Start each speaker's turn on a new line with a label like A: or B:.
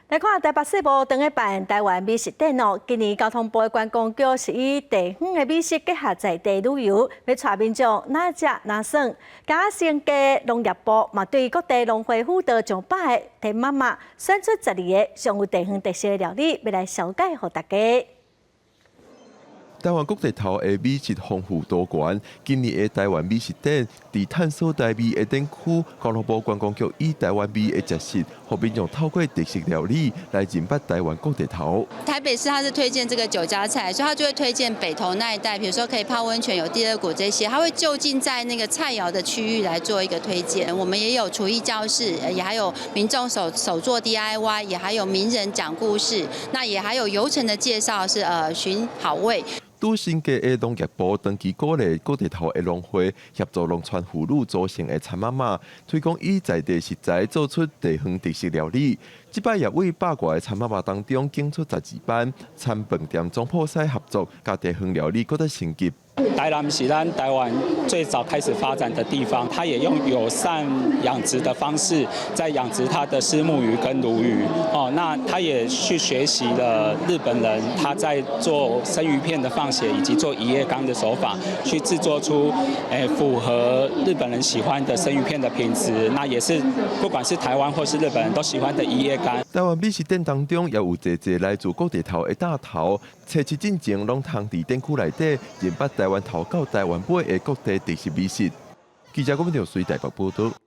A: 來看台北世博當咧辦台灣美食展哦，今年交通部的觀光局是以地方的美食結合在地旅遊，欲帶民眾哪食哪耍。嘉義農業部嘛對各地農會輔導上百个田媽媽，選出十二个上有地方特色的料理，欲來紹介予大家。
B: 台灣各地頭的美食豐富多元，今年的台灣美食展佇探索台味的展區，交通部觀光局以台灣味的食食，予民眾透過特色料理來認捌台灣各地頭。
C: 台北市它是推薦這個酒家菜，所以他就會推薦北投那一帶，比如說可以泡溫泉、有地熱谷這些，他會就近在那個菜肴的區域來做一個推薦。我們也有廚藝教室，也還有民眾手做 DIY，也還有名人講故事，那也還有遊程的介紹，是尋好味。
B: 拄新加的農業部長期鼓勵各地頭的農會協助農村婦女組成的田媽媽，推廣以在地食材做出地方特色料理。這擺也為百外个田媽媽當中揀出十二班，參飯店總鋪師合作，共地方料理閣再升級。
D: 台南是咱台灣最早開始發展的地方，它也用友善養殖的方式在養殖它的虱目魚跟鱸魚。哦，那他也去學習了日本人他在做生魚片的放血以及做一夜干的手法，去製作出符合日本人喜歡的生魚片的品質。那也是不管是台灣或是日本人都喜歡的一夜干。
B: 台灣美食展當中也有濟濟來自各地頭的大頭，初七進前攏通佇展區內底認捌台灣頭到台灣尾的各地特色美食。記者郭文條隨台北報道。